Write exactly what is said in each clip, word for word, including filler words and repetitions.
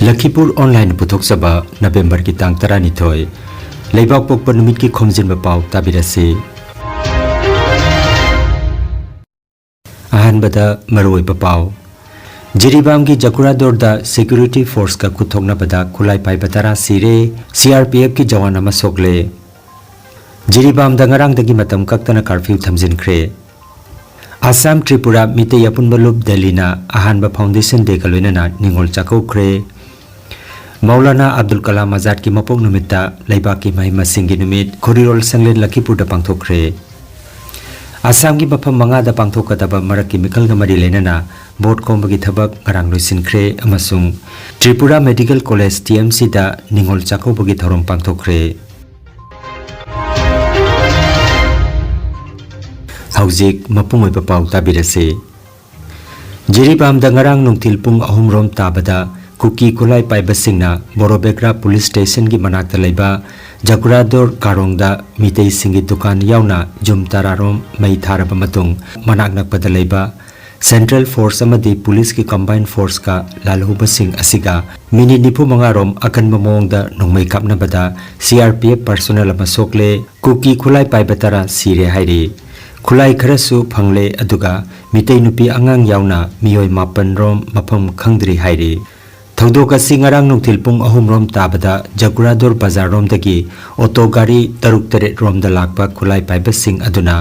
ꯂꯈꯤꯄꯨꯔ online ꯄꯨꯊꯣꯛꯆꯕ ꯅꯕꯦꯝꯕꯔꯒꯤ ꯇꯥꯡ ꯇꯔꯥꯅꯤꯊꯣꯏ, ꯂꯩꯕꯥꯛ ꯄꯣꯛꯄ ꯅꯨꯃꯤꯠꯀꯤ ꯈꯣꯝꯖꯤꯟꯕ ꯄꯥꯎ ꯇꯥꯕꯤꯔꯁꯤ꯫ ꯑꯍꯥꯟꯕꯗ ꯃꯔꯨꯑꯣꯏꯕ ꯄꯥꯎ꯫ ꯖꯤꯔꯤꯕꯥꯝꯒꯤ ꯖꯀꯨꯔꯥꯗꯣꯔꯗ ꯁꯦꯀ꯭ꯌꯨꯔꯤꯇꯤ ꯐꯣꯔꯁꯀ ꯈꯨꯠꯊꯣꯛꯅꯕꯗ ꯈꯨꯠꯂꯥꯏ ꯄꯥꯏꯕ ꯇꯔꯥ ꯁꯤꯔꯦ, ꯁꯤ ꯑꯥꯔ ꯄꯤ ꯑꯦꯐꯀꯤ ꯖꯋꯥꯟ ꯑꯃ ꯁꯣꯛꯂꯦ꯫ ꯖꯤꯔꯤꯕꯥꯝꯗ ꯉꯔꯥꯡꯗꯒꯤ ꯃꯇꯝ ꯀꯛꯇꯅ ꯀꯥꯔꯐ꯭ꯌꯨ ꯊꯝꯖꯤꯟꯈ꯭ꯔꯦ꯫ ꯑꯁꯥꯝ ꯇ꯭ꯔꯤꯄꯨꯔꯥ ꯃꯤꯇꯩ ꯑꯄꯨꯟꯕ ꯂꯨꯞ ꯗꯦꯜꯂꯤꯅ ꯑꯍꯥꯟꯕ ꯐꯥꯎꯟꯗꯦꯁꯟ ꯗꯦꯒ ꯂꯣꯏꯅꯅ ꯅꯤꯉꯣꯜ ꯆꯥꯛꯀꯧꯈ꯭ꯔꯦ꯫ ꯃꯧꯂꯥꯅꯥ ꯑꯕꯗꯨꯜ ꯀꯂꯥꯝ ꯑꯖꯥꯗꯀꯤ ꯃꯄꯣꯛ ꯅꯨꯃꯤꯠꯇ ꯂꯩꯕꯥꯛꯀꯤ ꯃꯍꯩ ꯃꯁꯤꯡꯒꯤ ꯅꯨꯃꯤꯠ ꯈꯣꯔꯤꯔꯣꯜ ꯁꯪꯂꯦꯟ ꯂꯈꯤꯄꯨꯔꯗ ꯄꯥꯡꯊꯣꯛꯈ꯭ꯔꯦ꯫ ꯑꯁꯥꯝꯒꯤ ꯃꯐꯝ ꯃꯉꯥꯗ ꯄꯥꯡꯊꯣꯛꯀꯗꯕ ꯃꯔꯛꯀꯤ ꯃꯤꯈꯜꯒ ꯃꯔꯤ ꯂꯩꯅꯅ ꯚꯣꯠ ꯈꯣꯝꯕꯒꯤ ꯊꯕꯛ ꯉꯔꯥꯡ ꯂꯣꯏꯁꯤꯟꯈ꯭ꯔꯦ ꯑꯃꯁꯨꯡ Tripura medical college, T M ꯁꯤꯗ ꯅꯤꯉꯣꯜ ꯆꯥꯛꯀꯧꯕꯒꯤ ꯊꯧꯔꯝ ꯄꯥꯡꯊꯣꯛꯈ꯭ꯔꯦ꯫ ꯍꯧꯖꯤꯛ ꯃꯄꯨꯡ ꯑꯣꯏꯕ ꯄꯥꯎ ꯇꯥꯕꯤꯔꯁꯤ꯫ ꯖꯤꯔꯤꯕꯥꯝꯗ ꯉꯔꯥꯡ ꯅꯨꯡꯊꯤꯜ ꯄꯨꯡ ꯑꯍꯨꯝ ꯔꯣꯝ ꯇꯥꯕꯗ ꯀꯨꯀꯤ ꯈꯨꯠꯂꯥꯏ ꯄꯥꯏꯕꯁꯤꯡꯅ ꯕꯣꯔꯣꯕꯦꯒ꯭ꯔꯥ ꯄꯨꯂꯤꯁ ꯁ꯭ꯇꯦꯁꯟꯒꯤ ꯃꯅꯥꯛꯇ ꯂꯩꯕ ꯖꯀꯨꯔꯥꯗꯣꯔ ꯀꯥꯔꯣꯡꯗ ꯃꯤꯇꯩꯁꯤꯡꯒꯤ ꯗꯨꯀꯥꯟ ꯌꯥꯎꯅ ꯌꯨꯝ ꯇꯔꯥ ꯔꯣꯝ ꯃꯩ ꯊꯥꯔꯕ ꯃꯇꯨꯡ, ꯃꯅꯥꯛ ꯅꯛꯄꯗ ꯂꯩꯕ ꯁꯦꯟꯇ꯭ꯔꯦꯜ ꯐꯣꯔꯁ ꯑꯃꯗꯤ ꯄꯨꯂꯤꯁꯀꯤ ꯀꯝꯕꯥꯏꯟ ꯐꯣꯔꯁꯀ ꯂꯥꯜꯍꯧꯕꯁꯤꯡ ꯑꯁꯤꯒ ꯃꯤꯅꯤꯠ ꯅꯤꯐꯨ ꯃꯉꯥ ꯔꯣꯝ ꯑꯀꯟꯕ ꯃꯑꯣꯡꯗ ꯅꯣꯡꯃꯩ ꯀꯥꯞꯅꯕꯗ ꯁꯤ ꯑꯥꯔ ꯄꯤ ꯑꯦꯐ ꯄꯔꯁꯣꯅꯦꯜ ꯑꯃ ꯁꯣꯛꯂꯦ, ꯀꯨꯀꯤ ꯈꯨꯠꯂꯥꯏ ꯄꯥꯏꯕ ꯇꯔꯥ ꯁꯤꯔꯦ ꯍꯥꯏꯔꯤ꯫ ꯈꯨꯠꯂꯥꯏ ꯈꯔꯁꯨ ꯐꯪꯂꯦ, ꯑꯗꯨꯒ ꯃꯤꯇꯩ ꯅꯨꯄꯤ ꯑꯉꯥꯡ ꯌꯥꯎꯅ ꯃꯤꯑꯣꯏ ꯃꯥꯄꯟ ꯔꯣꯝ ꯃꯐꯝ ꯈꯪꯗ꯭ꯔꯤ ꯍꯥꯏꯔꯤ꯫ ꯊꯧꯗꯣꯛ ꯑꯁꯤ ꯉꯔꯥꯡ ꯅꯨꯡꯊꯤꯜ ꯄꯨꯡ ꯑꯍꯨꯝ ꯔꯣꯝ ꯇꯥꯕꯗ ꯖꯒꯨꯔꯥꯗꯣꯔ ꯕꯖꯥꯔ ꯔꯣꯝꯗꯒꯤ ꯑꯣꯇꯣ ꯒꯥꯔꯤ ꯇꯔꯨꯛ ꯇꯔꯦꯠ ꯔꯣꯝꯗ ꯂꯥꯛꯄ ꯈꯨꯠꯂꯥꯏ ꯄꯥꯏꯕꯁꯤꯡ ꯑꯗꯨꯅ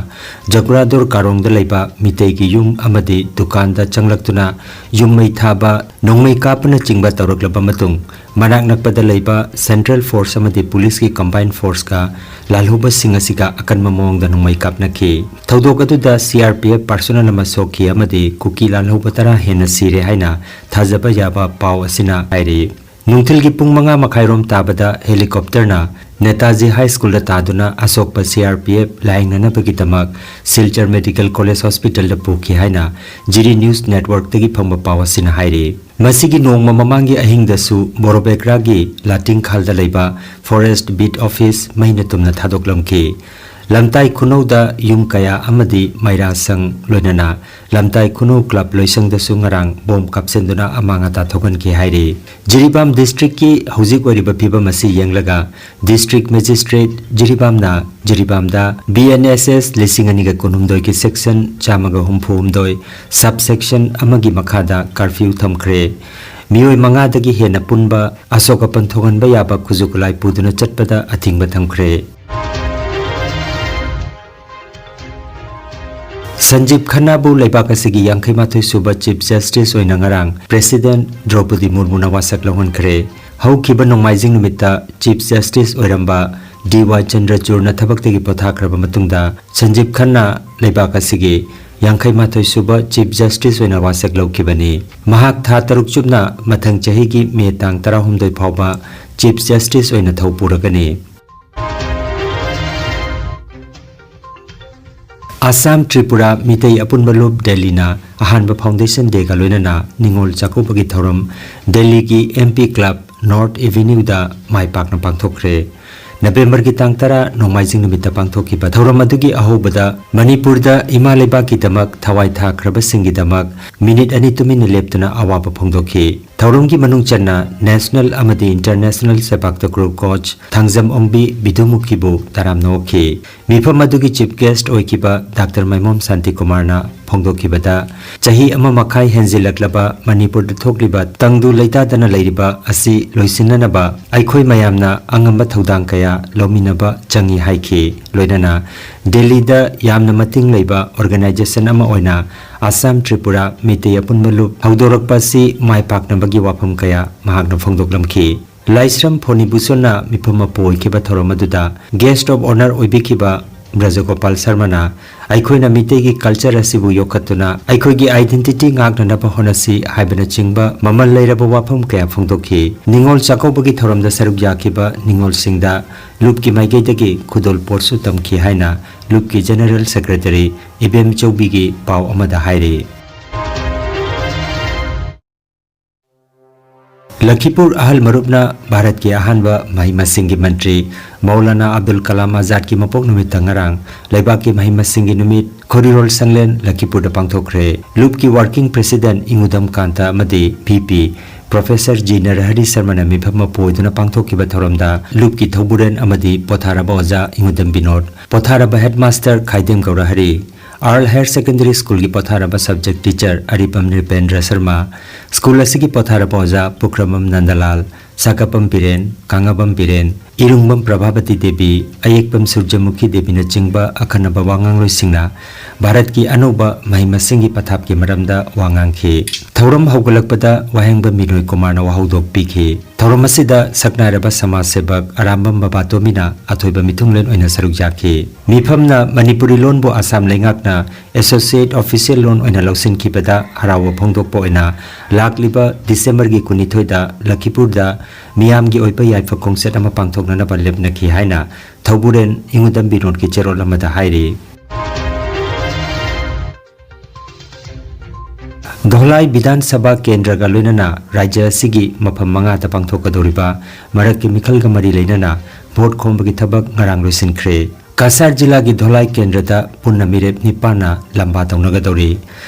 ꯖꯒꯨꯔꯥꯗꯣꯔ ꯀꯥꯔꯣꯡꯗ ꯂꯩꯕ ꯃꯤꯇꯩꯒꯤ ꯌꯨꯝ ꯑꯃꯗꯤ ꯗꯨꯀꯥꯟꯗ ꯆꯪꯂꯛꯇꯨꯅ ꯌꯨꯝ ꯃꯩ ꯊꯥꯕ, ꯅꯣꯡꯃꯩ ꯀꯥꯞꯄꯅꯆꯤꯡꯕ ꯇꯧꯔꯛꯂꯕ ꯃꯇꯨꯡ, ꯃꯅꯥꯛ ꯅꯛꯄꯗ ꯂꯩꯕ ꯁꯦꯟꯇ꯭ꯔꯦꯜ ꯐꯣꯔꯁ ꯑꯃꯗꯤ ꯄꯨꯂꯤꯁꯀꯤ ꯀꯝꯕꯥꯏꯟ ꯐꯣꯔꯁꯀ ꯂꯥꯜꯍꯧꯕꯁꯤꯡ ꯑꯁꯤꯒ ꯑꯀꯟꯕ ꯃꯑꯣꯡꯗ ꯅꯣꯡꯃꯩ ꯀꯥꯞꯅꯈꯤ꯫ ꯊꯧꯗꯣꯛ ꯑꯗꯨꯗ ꯁꯤ ꯑꯥꯔ ꯄꯤ ꯑꯦꯐ ꯄꯔꯁꯣꯅꯦꯜ ꯑꯃ ꯁꯣꯛꯈꯤ ꯑꯃꯗꯤ ꯀꯨꯀꯤ ꯂꯥꯜꯍꯧꯕ ꯇꯔꯥ ꯍꯦꯟꯅ ꯁꯤꯔꯦ ꯍꯥꯏꯅ ꯊꯥꯖꯕ ꯌꯥꯕ ꯄꯥꯎ ꯑꯁꯤꯅ ꯍꯥꯏꯔꯤ꯫ ꯅꯨꯡꯊꯤꯜꯒꯤ ꯄꯨꯡ ꯃꯉꯥ ꯃꯈꯥꯏꯔꯣꯝ ꯇꯥꯕꯗ ꯍꯦꯂꯤꯀꯣꯞꯇꯔꯅ ꯅꯦꯇꯥꯖꯤ ꯍꯥꯏ ꯁ꯭ꯀꯨꯜꯗ ꯇꯥꯗꯨꯅ ꯑꯁꯣꯛꯄ ꯁꯤ ꯑꯥꯔ ꯄꯤ ꯑꯦꯐ ꯂꯥꯌꯦꯡꯅꯅꯕꯒꯤꯗꯃꯛ ꯁꯤꯜꯆꯔ ꯃꯦꯗꯤꯀꯦꯜ ꯀꯣꯂꯦꯖ ꯍꯣꯁꯄꯤꯇꯥꯜꯗ ꯄꯨꯈꯤ ꯍꯥꯏꯅ ꯖꯤꯔꯤ ꯅ꯭ꯌꯨꯁ ꯅꯦꯠꯋꯥꯔꯛꯇꯒꯤ ꯐꯪꯕ ꯄꯥꯎ ꯑꯁꯤꯅ ꯍꯥꯏꯔꯤ꯫ ꯃꯁꯤꯒꯤ ꯅꯣꯡꯃ ꯃꯃꯥꯡꯒꯤ ꯑꯍꯤꯡꯗꯁꯨ ꯕꯣꯔꯣꯕꯦꯒ꯭ꯔꯥꯒꯤ ꯂꯥꯇꯤꯡꯈꯥꯜꯗ ꯂꯩꯕ ꯐꯣꯔꯦꯁꯠ ꯕꯤꯠ ꯑꯣꯐꯤꯁ ꯃꯩꯅ ꯇꯨꯝꯅ ꯊꯥꯗꯣꯛꯂꯝꯈꯤ꯫ ꯂꯝꯇꯥꯏ ꯈꯨꯅꯧꯗ ꯌꯨꯝ ꯀꯌꯥ ꯑꯃꯗꯤ ꯃꯩꯔꯥ ꯁꯪ, ꯂꯣꯏꯅꯅ ꯂꯝꯇꯥꯏ ꯈꯨꯅꯧ ꯀ꯭ꯂꯕ ꯂꯣꯏꯁꯪꯗꯁꯨ ꯉꯔꯥꯡ ꯕꯣꯝ ꯀꯥꯞꯁꯤꯟꯗꯨꯅ ꯑꯃꯥꯡ ꯑꯇꯥ ꯊꯣꯛꯍꯟꯈꯤ ꯍꯥꯏꯔꯤ꯫ ꯖꯤꯔꯤꯕꯥꯝ ꯗꯤꯁꯇ꯭ꯔꯤꯛꯀꯤ ꯍꯧꯖꯤꯛ ꯑꯣꯏꯔꯤꯕ ꯐꯤꯕꯝ ꯑꯁꯤ ꯌꯦꯡꯂꯒ, ꯗꯤꯁꯇ꯭ꯔꯤꯛ ꯃꯦꯖꯤꯁꯇ꯭ꯔꯦꯠ ꯖꯤꯔꯤꯕꯥꯝꯅ ꯖꯤꯔꯤꯕꯥꯝꯗ ꯕꯤ ꯑꯦꯟ ꯑꯦꯁ ꯑꯦꯁ ꯂꯤꯁꯤꯡ ꯑꯅꯤꯒ ꯀꯨꯟꯍꯨꯝꯗꯣꯏꯒꯤ ꯁꯦꯛꯁꯟ ꯆꯥꯝꯃꯒ ꯍꯨꯝꯐꯨꯍꯨꯝꯗꯣꯏ, ꯁꯕ ꯁꯦꯛꯁꯟ ꯑꯃꯒꯤ ꯃꯈꯥꯗ ꯀꯥꯔꯐ꯭ꯌꯨ ꯊꯝꯈ꯭ꯔꯦ꯫ ꯃꯤꯑꯣꯏ ꯃꯉꯥꯗꯒꯤ ꯍꯦꯟꯅ ꯄꯨꯟꯕ, ꯑꯁꯣꯛ ꯑꯄꯟ ꯊꯣꯛꯍꯟꯕ ꯌꯥꯕ ꯈꯨꯠꯁꯨ ꯈꯨꯠꯂꯥꯏ ꯄꯨꯗꯨꯅ ꯆꯠꯄꯗ ꯑꯊꯤꯡꯕ ꯊꯝꯈ꯭ꯔꯦ꯫ ꯁꯟꯖꯤꯕ ꯈꯟꯅꯥꯕꯨ ꯂꯩꯕꯥꯛ ꯑꯁꯤꯒꯤ ꯌꯥꯡꯈꯩ ꯃꯥꯊꯣꯏ ꯁꯨꯕ ꯆꯤꯐ ꯖꯁꯇꯤꯁ ꯑꯣꯏꯅ ꯉꯔꯥꯡ ꯄ꯭ꯔꯦꯁꯤꯗꯦꯟꯠ ꯗ꯭ꯔꯧꯄꯗꯤ ꯃꯨꯔꯃꯨꯅ ꯋꯥꯁꯛ ꯂꯧꯍꯟꯈ꯭ꯔꯦ꯫ ꯍꯧꯈꯤꯕ ꯅꯣꯡꯃꯥꯏꯖꯤꯡ ꯅꯨꯃꯤꯠꯇ ꯆꯤꯐ ꯖꯁꯇꯤꯁ ꯑꯣꯏꯔꯝꯕ ꯗꯤ ꯋꯥꯏ ꯆꯟꯗ꯭ꯔꯆꯨꯔꯅ ꯊꯕꯛꯇꯒꯤ ꯄꯣꯊꯥꯈ꯭ꯔꯕ ꯃꯇꯨꯡꯗ, ꯁꯟꯖꯤꯕ ꯈꯟꯅꯥ ꯂꯩꯕꯥꯛ ꯑꯁꯤꯒꯤ ꯌꯥꯡꯈꯩ ꯃꯥꯊꯣꯏ ꯁꯨꯕ ꯆꯤꯐ ꯖꯁꯇꯤꯁ ꯑꯣꯏꯅ ꯋꯥꯁꯛ ꯂꯧꯈꯤꯕꯅꯤ꯫ ꯃꯍꯥꯛ ꯊꯥ ꯇꯔꯨꯛ ꯆꯨꯞꯅ ꯃꯊꯪ ꯆꯍꯤꯒꯤ ꯃꯦ ꯇꯥꯡ ꯇꯔꯥꯍꯨꯝꯗꯣꯏ ꯐꯥꯎꯕ ꯆꯤꯐ ꯖꯁꯇꯤꯁ ꯑꯣꯏꯅ ꯊꯧ ꯄꯨꯔꯒꯅꯤ꯫ ꯑꯁꯥꯝ ꯇ꯭ꯔꯤꯄꯨꯔꯥ ꯃꯤꯇꯩ ꯑꯄꯨꯟꯕ ꯂꯨꯞ ꯗꯦꯜꯂꯤꯅ ꯑꯍꯥꯟꯕ ꯐꯥꯎꯟꯗꯦꯁꯟ ꯗꯦꯒ ꯂꯣꯏꯅꯅ ꯅꯤꯉꯣꯜ ꯆꯥꯛꯀꯧꯕꯒꯤ ꯊꯧꯔꯝ ꯗꯦꯜꯂꯤꯒꯤ ꯑꯦꯝ ꯄꯤ ꯀ꯭ꯂꯕ ꯅꯣꯔꯠ ꯑꯦꯚꯦꯅ꯭ꯌꯨꯗ ꯃꯥꯏ ꯄꯥꯛꯅ ꯄꯥꯡꯊꯣꯛꯈ꯭ꯔꯦ꯫ ꯅꯕꯦꯝꯕꯔꯒꯤ ꯇꯥꯡ ꯇꯔꯥ, ꯅꯣꯡꯃꯥꯏꯖꯤꯡ ꯅꯨꯃꯤꯠꯇ ꯄꯥꯡꯊꯣꯛꯈꯤꯕ ꯊꯧꯔꯝ ꯑꯗꯨꯒꯤ ꯑꯍꯧꯕꯗ ꯃꯅꯤꯄꯨꯔꯗ ꯏꯃꯥ ꯂꯩꯕꯥꯛꯀꯤꯗꯃꯛ ꯊꯋꯥꯏ ꯊꯥꯈ꯭ꯔꯕꯁꯤꯡꯒꯤꯗꯃꯛ ꯃꯤꯅꯤꯠ ꯑꯅꯤ ꯇꯨꯃꯤꯟꯅ ꯂꯦꯞꯇꯨꯅ ꯑꯋꯥꯕ ꯐꯣꯡꯗꯣꯛꯈꯤ꯫ ꯊꯧꯔꯝꯒꯤ ꯃꯅꯨꯡ ꯆꯟꯅ ꯅꯦꯁꯅꯦꯜ ꯑꯃꯗꯤ ꯏꯟꯇꯔꯅꯦꯁꯅꯦꯜ ꯁꯦꯄꯥꯛ ꯇꯀ꯭ꯔꯨ ꯀꯣꯆ ꯊꯥꯡꯖꯝ ꯑꯣꯡꯕꯤ ꯕꯤꯗꯨꯃꯨꯈꯤꯕꯨ ꯇꯔꯥꯝꯅ ꯑꯣꯛꯈꯤ꯫ ꯃꯤꯐꯝ ꯑꯗꯨꯒꯤ ꯆꯤꯐ ꯒꯦꯁ꯭ꯠ ꯑꯣꯏꯈꯤꯕ ꯗꯥꯛꯇꯔ ꯃꯥꯏꯃꯣꯝ ꯁꯥꯟꯇꯤꯀꯨꯃꯥꯔꯅ ꯐꯣꯡꯗꯣꯛꯈꯤꯕꯗ, ꯆꯍꯤ ꯑꯃ ꯃꯈꯥꯏ ꯍꯦꯟꯖꯤꯜꯂꯛꯂꯕ ꯃꯅꯤꯄꯨꯔꯗ ꯊꯣꯛꯂꯤꯕ ꯇꯪꯗꯨ ꯂꯩꯇꯥꯗꯅ ꯂꯩꯔꯤꯕ ꯑꯁꯤ ꯂꯣꯏꯁꯤꯟꯅꯅꯕ ꯑꯩꯈꯣꯏ ꯃꯌꯥꯝꯅ ꯑꯉꯝꯕ ꯊꯧꯗꯥꯡ ꯀꯌꯥ ꯂꯧꯃꯤꯟꯅꯕ ꯆꯪꯏ ꯍꯥꯏꯈꯤ꯫ ꯂꯣꯏꯅꯅ ꯗꯦꯜꯂꯤꯗ ꯌꯥꯝꯅ ꯃꯇꯤꯡ ꯂꯩꯕ ꯑꯣꯔꯒꯅꯥꯏꯖꯦꯁꯟ ꯑꯃ ꯑꯣꯏꯅ ꯑꯁꯥꯝ ꯇ꯭ꯔꯤꯄꯨꯔꯥ ꯃꯤꯇꯩ ꯑꯄꯨꯟꯕ ꯂꯨꯞ ꯍꯧꯗꯣꯔꯛꯄ ꯑꯁꯤ ꯃꯥꯏ ꯄꯥꯛꯅꯕꯒꯤ ꯋꯥꯐꯝ ꯀꯌꯥ ꯃꯍꯥꯛꯅ ꯐꯣꯡꯗꯣꯛꯂꯝꯈꯤ꯫ ꯂꯥꯏꯁ꯭ꯔꯝ ꯐꯣꯅꯤꯕꯨꯁꯣꯟꯅ ꯃꯤꯐꯝ ꯃꯄꯨ ꯑꯣꯏꯈꯤꯕ ꯊꯧꯔꯝ ꯑꯗꯨꯗ ꯒꯦꯁ꯭ꯠ ꯑꯣꯐ ꯑꯣꯅꯔ ꯑꯣꯏꯕꯤꯈꯤꯕ ꯕ꯭ꯔꯖꯒꯣꯄꯥꯜ ꯁꯔꯃꯅ ꯑꯩꯈꯣꯏꯅ ꯃꯤꯇꯩꯒꯤ ꯀꯜꯆꯔ ꯑꯁꯤꯕꯨ ꯌꯣꯛꯈꯠꯇꯨꯅ ꯑꯩꯈꯣꯏꯒꯤ ꯑꯥꯏꯗꯦꯟꯇꯤꯇꯤ ꯉꯥꯛꯅꯅꯕ ꯍꯣꯠꯅꯁꯤ ꯍꯥꯏꯕꯅꯆꯤꯡꯕ ꯃꯃꯜ ꯂꯩꯔꯕ ꯋꯥꯐꯝ ꯀꯌꯥ ꯐꯣꯡꯗꯣꯛꯈꯤ꯫ ꯅꯤꯉꯣꯜ ꯆꯥꯛꯀꯧꯕꯒꯤ ꯊꯧꯔꯝꯗ ꯁꯔꯨꯛ ꯌꯥꯈꯤꯕ ꯅꯤꯉꯣꯜꯁꯤꯡꯗ ꯂꯨꯞꯀꯤ ꯃꯥꯏꯀꯩꯗꯒꯤ ꯈꯨꯗꯣꯜ ꯄꯣꯠꯁꯨ ꯇꯝꯈꯤ ꯍꯥꯏꯅ ꯂꯨꯞꯀꯤ ꯖꯦꯅꯔꯦꯜ ꯁꯦꯀ꯭ꯔꯦꯇꯔꯤ ꯏꯕꯦꯝ ꯆꯧꯕꯤꯒꯤ ꯄꯥꯎ ꯑꯃꯗ ꯍꯥꯏꯔꯤ꯫ ꯂꯈꯤꯄꯨꯔ ꯑꯍꯜ ꯃꯔꯨꯞꯅ ꯚꯥꯔꯠꯀꯤ ꯑꯍꯥꯟꯕ ꯃꯍꯩ ꯃꯁꯤꯡꯒꯤ ꯃꯟꯇ꯭ꯔꯤ ꯃꯧꯂꯥꯅꯥ ꯑꯕꯗꯨꯜ ꯀꯂꯥꯝ ꯑꯖꯥꯗꯀꯤ ꯃꯄꯣꯛ ꯅꯨꯃꯤꯠꯇ ꯉꯔꯥꯡ ꯂꯩꯕꯥꯛꯀꯤ ꯃꯍꯩ ꯃꯁꯤꯡꯒꯤ ꯅꯨꯃꯤꯠ ꯈꯣꯔꯤꯔꯣꯜ ꯁꯪꯂꯦꯟ ꯂꯈꯤꯄꯨꯔꯗ ꯄꯥꯡꯊꯣꯛꯈ꯭ꯔꯦ꯫ ꯂꯨꯞꯀꯤ working president ꯏꯉꯨꯗꯝ ꯀꯥꯟꯇ ꯑꯃꯗꯤ V P Professor G ꯅꯔꯍꯔꯤ ꯁꯔꯃꯅ ꯃꯤꯐꯝ ꯃꯄꯨ ꯑꯣꯏꯗꯨꯅ ꯄꯥꯡꯊꯣꯛꯈꯤꯕ ꯊꯧꯔꯝꯗ ꯂꯨꯞꯀꯤ ꯊꯧꯕꯨꯔꯦꯟ ꯑꯃꯗꯤ ꯄꯣꯊꯥꯔꯕ ꯑꯣꯖꯥ ꯏꯉꯨꯗꯝ ꯕꯤꯅꯣꯗ, ꯄꯣꯊꯥꯔꯕ headmaster ꯈꯥꯏꯗꯦꯝ ꯒꯧꯔꯍꯔꯤ, Earle Higher Secondary Schoolꯒꯤ ꯄꯣꯊꯥꯔꯕ subject teacher ꯑꯔꯤꯄꯝ ꯅ꯭ꯔꯤꯄꯦꯟꯗ꯭ꯔ ꯁꯔꯃ, school ꯑꯁꯤꯒꯤ ꯄꯣꯊꯥꯔꯕ ꯑꯣꯖꯥ ꯄꯨꯈ꯭ꯔꯝꯕꯝ ꯅꯟꯗꯂꯥꯜ, ꯁꯥꯀꯥꯄꯝ ꯕꯤꯔꯦꯟ, ꯀꯥꯉꯥꯕꯝ ꯕꯤꯔꯦꯟ, ꯏꯔꯨꯡꯕꯝ ꯄ꯭ꯔꯚꯥꯕꯇꯤ ꯗꯦꯕꯤ, ꯑꯌꯦꯛꯄꯝ ꯁꯨꯔꯖꯃꯨꯈꯤ ꯗꯦꯕꯤꯅꯆꯤꯡꯕ ꯑꯈꯟꯅꯕ ꯋꯥꯉꯥꯡꯂꯣꯏꯁꯤꯡꯅ ꯚꯥꯔꯠꯀꯤ ꯑꯅꯧꯕ ꯃꯍꯩ ꯃꯁꯤꯡꯒꯤ ꯄꯊꯥꯞꯀꯤ ꯃꯔꯝꯗ ꯋꯥ ꯉꯥꯡꯈꯤ꯫ ꯊꯧꯔꯝ ꯍꯧꯒꯠꯂꯛꯄꯗ ꯋꯥꯍꯦꯡꯕꯝ ꯕꯤꯅꯣꯏ ꯀꯨꯃꯥꯔꯅ ꯋꯥꯍꯧꯗꯣꯛ ꯄꯤꯈꯤ꯫ ꯊꯧꯔꯝ ꯑꯁꯤꯗ ꯁꯛꯅꯥꯏꯔꯕ ꯁꯃꯥꯖ ꯁꯦꯕꯛ ꯑꯔꯥꯝꯕꯝ ꯕꯕꯥꯇꯣꯃꯤꯅ ꯑꯊꯣꯏꯕ ꯃꯤꯊꯨꯡꯂꯦꯟ ꯑꯣꯏꯅ ꯁꯔꯨꯛ ꯌꯥꯈꯤ꯫ ꯃꯤꯐꯝꯅ ꯃꯅꯤꯄꯨꯔꯤ ꯂꯣꯟꯕꯨ ꯑꯁꯥꯝ ꯂꯩꯉꯥꯛꯅ associate official ꯂꯣꯟ ꯑꯣꯏꯅ ꯂꯧꯁꯤꯟꯈꯤꯕꯗ ꯍꯔꯥꯎꯕ ꯐꯣꯡꯗꯣꯛꯄ ꯑꯣꯏꯅ ꯂꯥꯛꯂꯤꯕ ꯗꯤꯁꯦꯝꯕꯔꯒꯤ ꯀꯨꯟꯅꯤꯊꯣꯏꯗ ꯂꯈꯤꯄꯨꯔꯗ ꯃꯤꯌꯥꯝꯒꯤ ꯑꯣꯏꯕ ꯌꯥꯏꯐ ꯈꯣꯡꯆꯠ ꯑꯃ ꯄꯥꯡꯊꯣꯛꯅꯅꯕ ꯂꯦꯞꯅꯈꯤ ꯍꯥꯏꯅ ꯊꯧꯕꯨꯔꯦꯟ ꯏꯉꯨꯗꯝ ꯕꯤꯅꯣꯗꯀꯤ ꯆꯦꯔꯣꯜ ꯑꯃꯗ ꯍꯥꯏꯔꯤ꯫ ꯙꯣꯂꯥꯏ ꯕꯤꯙꯥꯟ ꯁꯚꯥ ꯀꯦꯟꯗ꯭ꯔꯒ ꯂꯣꯏꯅꯅ ꯔꯥꯖ꯭ꯌ ꯑꯁꯤꯒꯤ ꯃꯐꯝ ꯃꯉꯥꯗ ꯄꯥꯡꯊꯣꯛꯀꯗꯧꯔꯤꯕ ꯃꯔꯛꯀꯤ ꯃꯤꯈꯜꯒ ꯃꯔꯤ ꯂꯩꯅꯅ ꯚꯣꯠ ꯈꯣꯝꯕꯒꯤ ꯊꯕꯛ ꯉꯔꯥꯡ ꯂꯣꯏꯁꯤꯟꯈ꯭ꯔꯦ꯫ ꯀꯁꯥꯔ ꯖꯤꯂꯥꯒꯤ ꯙꯣꯂꯥꯏ ꯀꯦꯟꯗ꯭ꯔꯗ ꯄꯨꯟꯅ ꯃꯤꯔꯦꯞ ꯅꯤꯄꯥꯟꯅ ꯂꯝꯕꯥ ꯇꯧꯅꯒꯗꯧꯔꯤ꯫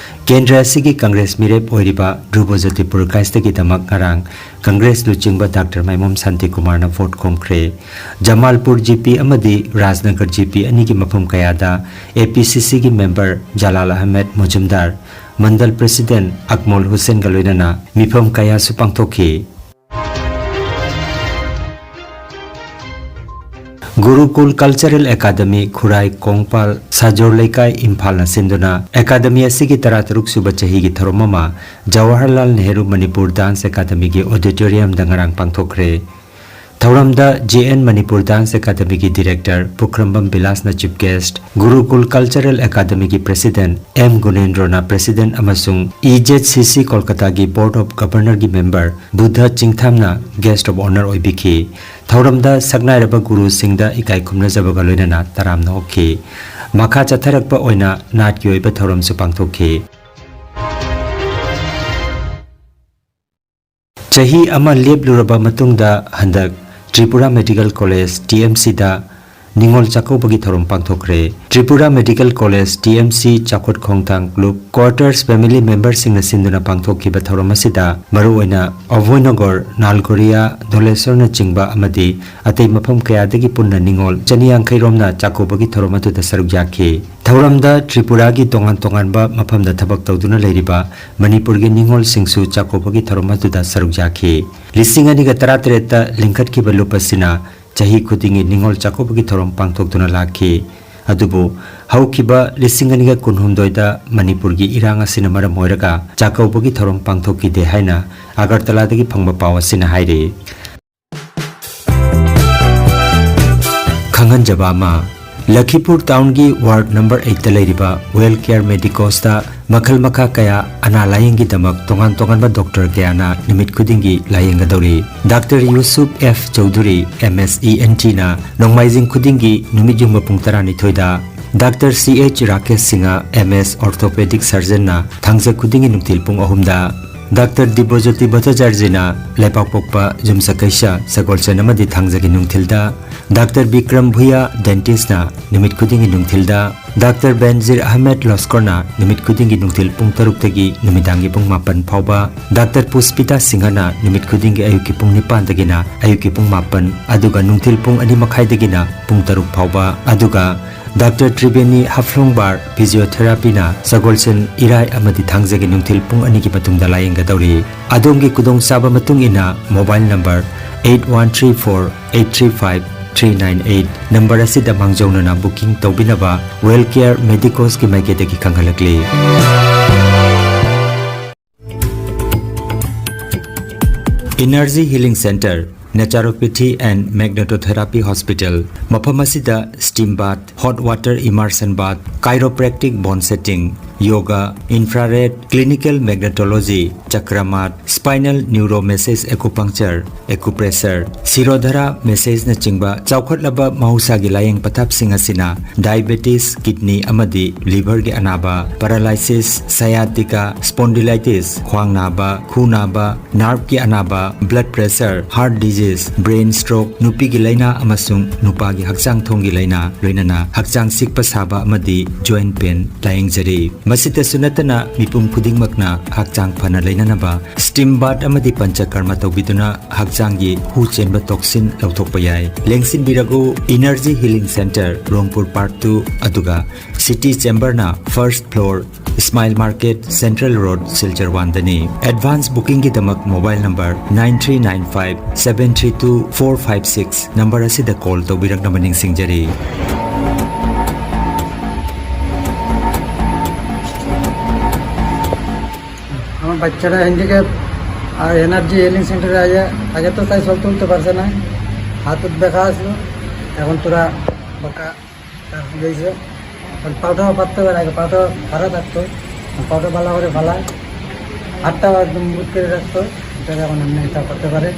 ꯀꯦꯟꯗ꯭ꯔ ꯑꯁꯤꯒꯤ ꯀꯪꯒ꯭ꯔꯦꯁ ꯃꯤꯔꯦꯞ ꯑꯣꯏꯔꯤꯕ ꯙ꯭ꯔꯨꯕꯖꯣꯇꯤ ꯄꯨꯔꯀꯥꯏꯁꯇꯒꯤꯗꯃꯛ ꯉꯔꯥꯡ ꯀꯪꯒ꯭ꯔꯦꯁ ꯂꯨꯆꯤꯡꯕ ꯗꯥꯛꯇꯔ ꯃꯥꯏꯃꯣꯝ ꯁꯥꯟꯇꯤꯀꯨꯃꯥꯔꯅ ꯚꯣꯠ ꯈꯣꯝꯈ꯭ꯔꯦ꯫ ꯖꯃꯥꯜꯄꯨꯔ G P ꯑꯃꯗꯤ ꯔꯥꯖꯅꯒꯔ G P ꯑꯅꯤꯒꯤ ꯃꯐꯝ ꯀꯌꯥꯗ A P C Cꯒꯤ member Jalal Ahmed ꯃꯨꯖꯨꯝꯗꯥꯔ, ꯃꯟꯗꯜ president ꯑꯛꯃꯣꯜ ꯍꯨꯁꯦꯟꯒ ꯂꯣꯏꯅꯅ ꯃꯤꯐꯝ ꯀꯌꯥꯁꯨ ꯄꯥꯡꯊꯣꯛꯈꯤ꯫ ꯒꯨꯔꯨꯀꯨꯜ Cultural Academy, ꯈꯨꯔꯥꯏ ꯀꯣꯡꯄꯥꯜ, ꯁꯥꯖꯣꯔ ꯂꯩꯀꯥꯏ, ꯏꯝꯐꯥꯜꯅ ꯁꯤꯟꯗꯨꯅ academy ꯑꯁꯤꯒꯤ ꯇꯔꯥꯇꯔꯨꯛ ꯁꯨꯕ ꯆꯍꯤꯒꯤ ꯊꯧꯔꯝ ꯑꯃ ꯖꯋꯥꯍꯔꯂꯥꯜ ꯅꯦꯍꯔꯨ ꯃꯅꯤꯄꯨꯔ Dance Academyꯒꯤ auditoriumꯗ ꯉꯔꯥꯡ ꯄꯥꯡꯊꯣꯛꯈ꯭ꯔꯦ꯫ ꯊꯧꯔꯝꯗ J N Manipur Dance Academyꯒꯤ director ꯄꯨꯈ꯭ꯔꯝꯕꯝ ꯕꯤꯂꯥꯁꯅ chief guest, ꯒꯨꯔꯨꯀꯨꯜ Cultural Academyꯒꯤ president M ꯒꯨꯅꯦꯟꯗ꯭ꯔꯣꯅ president ꯑꯃꯁꯨꯡ E Z C C ꯀꯣꯜꯀꯇꯥꯒꯤ board of governorꯒꯤ member Buddha ꯆꯤꯡꯊꯥꯝꯅ guest of honour ꯑꯣꯏꯕꯤꯈꯤ꯫ ꯊꯧꯔꯝꯗ ꯁꯛꯅꯥꯏꯔꯕ ꯒꯨꯔꯨꯁꯤꯡꯗ ꯏꯀꯥꯏ ꯈꯨꯝꯅꯖꯕꯒ ꯂꯣꯏꯅꯅ ꯇꯔꯥꯝꯅ ꯑꯣꯛꯈꯤ꯫ ꯃꯈꯥ ꯆꯠꯊꯔꯛꯄ ꯑꯣꯏꯅ ꯅꯥꯠꯀꯤ ꯑꯣꯏꯕ ꯊꯧꯔꯝꯁꯨ ꯄꯥꯡꯊꯣꯛꯈꯤ꯫ ꯆꯍꯤ ꯑꯃ ꯂꯦꯞꯂꯨꯔꯕ ꯃꯇꯨꯡꯗ ꯍꯟꯗꯛ Tripura medical college, T M ꯁꯤꯗ ꯅꯤꯉꯣꯜ ꯆꯥꯛꯀꯧꯕꯒꯤ ꯊꯧꯔꯝ ꯄꯥꯡꯊꯣꯛꯈ꯭ꯔꯦ꯫ Tripura medical college, T M C ꯆꯥꯎꯈꯠ ꯈꯣꯡꯊꯥꯡ ꯀ꯭ꯂꯨꯕ, ꯀ꯭ꯋꯥꯔꯇꯔꯁ ꯐꯦꯃꯤꯂꯤ ꯃꯦꯝꯕꯔꯁꯤꯡꯅ ꯁꯤꯟꯗꯨꯅ ꯄꯥꯡꯊꯣꯛꯈꯤꯕ ꯊꯧꯔꯝ ꯑꯁꯤꯗ ꯃꯔꯨꯑꯣꯏꯅ ꯑꯚꯣꯏꯅꯒꯔ, ꯅꯥꯜꯒꯣꯔꯤꯌꯥ, ꯙꯣꯂꯦꯁꯣꯔꯅꯆꯤꯡꯕ ꯑꯃꯗꯤ ꯑꯇꯩ ꯃꯐꯝ ꯀꯌꯥꯗꯒꯤ ꯄꯨꯟꯅ ꯅꯤꯉꯣꯜ ꯆꯅꯤ ꯌꯥꯡꯈꯩ ꯔꯣꯝꯅ ꯆꯥꯛꯀꯧꯕꯒꯤ ꯊꯧꯔꯝ ꯑꯗꯨꯗ ꯁꯔꯨꯛ ꯌꯥꯈꯤ꯫ ꯊꯧꯔꯝꯗ ꯇ꯭ꯔꯤꯄꯨꯔꯥꯒꯤ ꯇꯣꯉꯥꯟ ꯇꯣꯉꯥꯟꯕ ꯃꯐꯝꯗ ꯊꯕꯛ ꯇꯧꯗꯨꯅ ꯂꯩꯔꯤꯕ ꯃꯅꯤꯄꯨꯔꯒꯤ ꯅꯤꯉꯣꯜꯁꯤꯡꯁꯨ ꯆꯥꯛꯀꯧꯕꯒꯤ ꯊꯧꯔꯝ ꯑꯗꯨꯗ ꯁꯔꯨꯛ ꯌꯥꯈꯤ꯫ ꯂꯤꯁꯤꯡ ꯑꯅꯤꯒ ꯇꯔꯥꯇꯔꯦꯠꯇ ꯂꯤꯡꯈꯠꯈꯤꯕ ꯂꯨꯞ ꯑꯁꯤꯅ ꯆꯍꯤ ꯈꯨꯗꯤꯡꯒꯤ ꯅꯤꯉꯣꯜ ꯆꯥꯛꯀꯧꯕꯒꯤ ꯊꯧꯔꯝ ꯄꯥꯡꯊꯣꯛꯇꯨꯅ ꯂꯥꯛꯈꯤ꯫ ꯑꯗꯨꯕꯨ ꯍꯧꯈꯤꯕ ꯂꯤꯁꯤꯡ ꯑꯅꯤꯒ ꯀꯨꯟꯍꯨꯝꯗꯣꯏꯗ ꯃꯅꯤꯄꯨꯔꯒꯤ ꯏꯔꯥꯡ ꯑꯁꯤꯅ ꯃꯔꯝ ꯑꯣꯏꯔꯒ ꯆꯥꯛꯀꯧꯕꯒꯤ ꯊꯧꯔꯝ ꯄꯥꯡꯊꯣꯛꯈꯤꯗꯦ ꯍꯥꯏꯅ ꯑꯒꯔꯇꯂꯥꯗꯒꯤ ꯐꯪꯕ ꯄꯥꯎ ꯑꯁꯤꯅ ꯍꯥꯏꯔꯤ꯫ ꯈꯪꯍꯟꯖꯕ ꯑꯃ, ꯂꯈꯤꯄꯨꯔ ꯇꯥꯎꯟꯒꯤ ꯋꯥꯔꯗ ꯅꯝꯕꯔ ꯑꯩꯠꯇ ꯂꯩꯔꯤꯕ ꯋꯦꯜ ꯀꯦꯌꯔ ꯃꯦꯗꯤꯀꯣꯁꯇ ꯃꯈꯜ ꯃꯈꯥ ꯀꯌꯥ ꯑꯅꯥ ꯂꯥꯌꯦꯡꯒꯤꯗꯃꯛ ꯇꯣꯉꯥꯟ ꯇꯣꯉꯥꯟꯕ ꯗꯣꯛꯇꯔ ꯀꯌꯥꯅ ꯅꯨꯃꯤꯠ ꯈꯨꯗꯤꯡꯒꯤ ꯂꯥꯌꯦꯡꯒꯗꯧꯔꯤ꯫ Doctor Yusuf F Chowdhury, M S E N ꯇꯤꯅ ꯅꯣꯡꯃꯥꯏꯖꯤꯡ ꯈꯨꯗꯤꯡꯒꯤ ꯅꯨꯃꯤꯠ ꯌꯨꯡꯕ ꯄꯨꯡ ꯇꯔꯥꯅꯤꯊꯣꯏꯗ, doctor C H Rakesh Singh, M S orthopaedic ꯁꯔꯖꯟꯅ ꯊꯥꯡꯖ ꯈꯨꯗꯤꯡꯒꯤ ꯅꯨꯡꯊꯤꯜ ꯄꯨꯡ ꯑꯍꯨꯝꯗ, ꯗꯥꯛꯇꯔ ꯗꯤꯕ꯭ꯔꯣꯖꯣꯇꯤ ꯚꯠꯇꯥꯆꯥꯔꯖꯤꯅ ꯂꯩꯄꯥꯛꯄꯣꯛꯄ ꯌꯨꯝꯁꯀꯩꯁ ꯁꯒꯣꯜꯁꯦꯟ ꯑꯃꯗꯤ ꯊꯥꯡꯖꯒꯤ ꯅꯨꯡꯊꯤꯜꯗ, ꯗꯥꯛꯇꯔ ꯕꯤꯀ꯭ꯔꯝ ꯚꯨꯌꯥ ꯗꯦꯟꯇꯤꯁꯅ ꯅꯨꯃꯤꯠ ꯈꯨꯗꯤꯡꯒꯤ ꯅꯨꯡꯊꯤꯜꯗ, ꯗꯥꯛꯇꯔ ꯕꯦꯟꯖꯤꯔ ꯑꯍꯃꯦꯗ ꯂꯣꯁꯀꯣꯔꯅ ꯅꯨꯃꯤꯠ ꯈꯨꯗꯤꯡꯒꯤ ꯅꯨꯡꯊꯤꯜ ꯄꯨꯡ ꯇꯔꯨꯛꯇꯒꯤ ꯅꯨꯃꯤꯗꯥꯡꯒꯤ ꯄꯨꯡ ꯃꯥꯄꯟ ꯐꯥꯎꯕ, ꯗꯥꯛꯇꯔ ꯄꯨꯁꯄꯤꯇꯥ ꯁꯤꯡꯍꯅ ꯅꯨꯃꯤꯠ ꯈꯨꯗꯤꯡꯒꯤ ꯑꯌꯨꯛꯀꯤ ꯄꯨꯡ ꯅꯤꯄꯥꯟꯗꯒꯤꯅ ꯑꯌꯨꯛꯀꯤ ꯄꯨꯡ ꯃꯥꯄꯟ, ꯑꯗꯨꯒ ꯅꯨꯡꯊꯤꯜ ꯄꯨꯡ ꯑꯅꯤ ꯃꯈꯥꯏꯗꯒꯤꯅ ꯄꯨꯡ ꯇꯔꯨꯛ ꯐꯥꯎꯕ, ꯑꯗꯨꯒ ꯗꯥꯛꯇꯔ ꯇ꯭ꯔꯤꯕꯦꯅꯤ ꯍꯐ꯭ꯂꯣꯡꯕꯥꯔ ꯐꯤꯖꯤꯑꯣꯊꯦꯔꯥꯄꯤꯅ ꯁꯒꯣꯜꯁꯦꯟ, ꯏꯔꯥꯏ ꯑꯃꯗꯤ ꯊꯥꯡꯖꯒꯤ ꯅꯨꯡꯊꯤꯜ ꯄꯨꯡ ꯑꯅꯤꯒꯤ ꯃꯇꯨꯡꯗ ꯂꯥꯌꯦꯡꯒꯗꯧꯔꯤ꯫ ꯑꯗꯣꯝꯒꯤ ꯈꯨꯗꯣꯡꯆꯥꯕ ꯃꯇꯨꯡ ꯏꯟꯅ mobile number eight one three four eight three five three nine eight number ꯑꯁꯤꯗ ꯃꯥꯡꯖꯧꯅꯅ ꯕꯨꯀꯤꯡ ꯇꯧꯕꯤꯅꯕ ꯋꯦꯜ ꯀꯦꯌꯔ ꯃꯦꯗꯤꯀꯣꯁꯀꯤ ꯃꯥꯏꯀꯩꯗꯒꯤ ꯈꯪꯍꯜꯂꯛꯂꯤ꯫ Energy Healing Center, Naturopathy and Magnetotherapy Hospital, ꯃꯐꯝ ꯑꯁꯤꯗ steam bath, hot water immersion bath, chiropractic bone setting, yoga, infrared, clinical magnetology, chakramat, spinal neuromessage acupuncture, acupressure, Shirodhara massageꯅꯆꯤꯡꯕ ꯆꯥꯎꯈꯠꯂꯕ ꯃꯍꯧꯁꯥꯒꯤ ꯂꯥꯌꯦꯡ ꯄꯊꯥꯞꯁꯤꯡ ꯑꯁꯤꯅ diabetes, kidney ꯑꯃꯗꯤ liverꯒꯤ ꯑꯅꯥꯕ, paralysis, sciatica, spondylitis, ꯈ꯭ꯋꯥꯡ ꯅꯥꯕ, ꯈꯨ ꯅꯥꯕ, nerveꯀꯤ ꯑꯅꯥꯕ, blood pressure, heart disease, brain stroke, ꯅꯨꯄꯤꯒꯤ ꯂꯥꯏꯅꯥ ꯑꯃꯁꯨꯡ ꯅꯨꯄꯥꯒꯤ ꯍꯛꯆꯥꯡ ꯊꯣꯡꯒꯤ ꯂꯥꯏꯅꯥ, ꯂꯣꯏꯅꯅ ꯍꯛꯆꯥꯡ ꯆꯤꯛꯄ ꯁꯥꯕ ꯑꯃꯗꯤ joint pain ꯂꯥꯌꯦꯡꯖꯔꯤ꯫ ꯃꯁꯤꯇꯁꯨ ꯅꯠꯇꯅ ꯃꯤꯄꯨꯝ ꯈꯨꯗꯤꯡꯃꯛꯅ ꯍꯛꯆꯥꯡ ꯐꯅ ꯂꯩꯅꯅꯕ steam bath ꯑꯃꯗꯤ ꯄꯟꯆꯀꯔꯃ ꯇꯧꯕꯤꯗꯨꯅ ꯍꯛꯆꯥꯡꯒꯤ ꯍꯨ ꯆꯦꯟꯕ toxin ꯂꯧꯊꯣꯛꯄ ꯌꯥꯏ꯫ ꯂꯦꯡꯁꯤꯟꯕꯤꯔꯒ Energy Healing Center, ꯔꯣꯡꯄꯨꯔ Park two, ꯑꯗꯨꯒ City Chamberꯅ first floor, Smile Market, Central Road, Silchar one ꯗꯅꯤ꯫ Advance bookingꯒꯤꯗꯃꯛ mobile number nine three nine five seven three two four five six number ꯑꯁꯤꯗ call ꯇꯧꯕꯤꯔꯛꯅꯕ ꯅꯤꯡꯁꯤꯡꯖꯔꯤ꯫ আমার বাচ্চাটা হ্যান্ডিক্যাপ, আর এনার্জি হিলিং সেন্টারে আগে আগে তো তাই চলতে উঠতে পারছে না, হাত উত ব্যথা আসলো, এখন তোরা বকা হয়েছে। এখন পাউটাও পাততে পারে, আগে পাউটা খারাপ থাকতো, পাউটা ভালো করে ফালায়, হাতটাও একদম বুট করে রাখতো, এটা এখন এমনি এটা করতে পারে।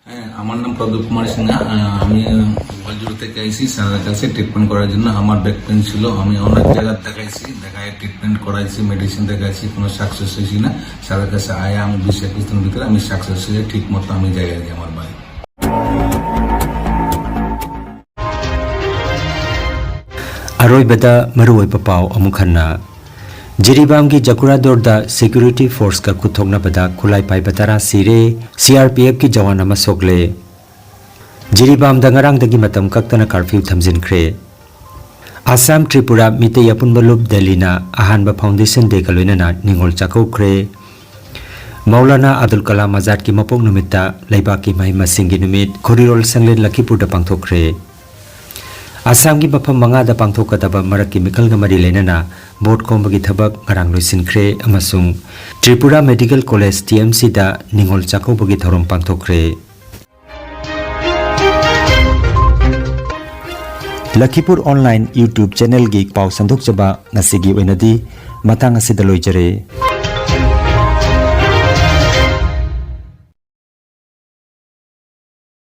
হ্যাঁ, আমার নাম প্রদীপ কুমার সিনহা। আহ, আমি গোয়ালজুড়ি থেকে আইছি স্যারের কাছে ট্রিটমেন্ট করার জন্য। আমার ব্যাক পেন ছিল, আমি অনেক জায়গায় দেখাইছি, দেখায় ট্রিটমেন্ট করাইছি, মেডিসিন দেখাইছি, কোনো সাকসেস হয়েছি না। স্যারের কাছে আয়া আমি বিশ একুশ দিনের ভিতরে আমি সাকসেস হয়ে ঠিক মতো আমি যাই আর কি আমার বাড়ি। ꯑꯔꯣꯏꯕꯗ ꯃꯔꯨꯑꯣꯏꯕ ꯄꯥꯎ ꯑꯃꯨꯛ ꯍꯟꯅ꯫ ꯖꯤꯔꯤꯕꯥꯝꯒꯤ ꯖꯀꯨꯔꯥꯗꯣꯔꯗ security forceꯀ ꯈꯨꯠꯊꯣꯛꯅꯕꯗ ꯈꯨꯠꯂꯥꯏ ꯄꯥꯏꯕ ꯇꯔꯥ ꯁꯤꯔꯦ, CRPFꯀꯤ ꯖꯋꯥꯟ ꯑꯃ ꯁꯣꯛꯂꯦ꯫ ꯖꯤꯔꯤꯕꯥꯝꯗ ꯉꯔꯥꯡꯗꯒꯤ ꯃꯇꯝ ꯀꯛꯇꯅ ꯀꯥꯔꯐ꯭ꯌꯨ ꯊꯝꯖꯤꯟꯈ꯭ꯔꯦ꯫ ꯑꯁꯥꯝ ꯇ꯭ꯔꯤꯄꯨꯔꯥ ꯃꯤꯇꯩ ꯑꯄꯨꯟꯕ ꯂꯨꯞ ꯗꯦꯜꯂꯤꯅ ꯑꯍꯥꯟꯕ ꯐꯥꯎꯟꯗꯦꯁꯟ ꯗꯦꯒ ꯂꯣꯏꯅꯅ ꯅꯤꯉꯣꯜ ꯆꯥꯛꯀꯧꯈ꯭ꯔꯦ꯫ ꯃꯧꯂꯥꯅꯥ ꯑꯕꯗꯨꯜ ꯀꯂꯥꯝ ꯑꯥꯖꯥꯗꯀꯤ ꯃꯄꯣꯛ ꯅꯨꯃꯤꯠꯇ ꯂꯩꯕꯥꯛꯀꯤ ꯃꯍꯩ ꯃꯁꯤꯡꯒꯤ ꯅꯨꯃꯤꯠ ꯈꯣꯔꯤꯔꯣꯜ ꯁꯪꯂꯦꯟ ꯂꯈꯤꯄꯨꯔꯗ ꯄꯥꯡꯊꯣꯛꯈ꯭ꯔꯦ꯫ ꯑꯁꯥꯝꯒꯤ ꯃꯐꯝ ꯃꯉꯥꯗ ꯄꯥꯡꯊꯣꯛꯀꯗꯕ ꯃꯔꯛꯀꯤ ꯃꯤꯈꯜꯒ ꯃꯔꯤ ꯂꯩꯅꯅ ꯚꯣꯠ ꯈꯣꯝꯕꯒꯤ ꯊꯕꯛ ꯉꯔꯥꯡ ꯂꯣꯏꯁꯤꯟꯈ꯭ꯔꯦ ꯑꯃꯁꯨꯡ ꯇ꯭ꯔꯤꯄꯨꯔꯥ ꯃꯦꯗꯤꯀꯦꯜ ꯀꯣꯂꯦꯖ, TMCꯗ ꯅꯤꯉꯣꯜ ꯆꯥꯛꯀꯧꯕꯒꯤ ꯊꯧꯔꯝ ꯄꯥꯡꯊꯣꯛꯈ꯭ꯔꯦ꯫ ꯂꯈꯤꯄꯨꯔ online YouTube channelꯒꯤ ꯄꯥꯎ ꯁꯟꯗꯣꯛꯆꯕ ꯉꯁꯤꯒꯤ ꯑꯣꯏꯅꯗꯤ ꯃꯇꯥꯡ ꯑꯁꯤꯗ ꯂꯣꯏꯖꯔꯦ꯫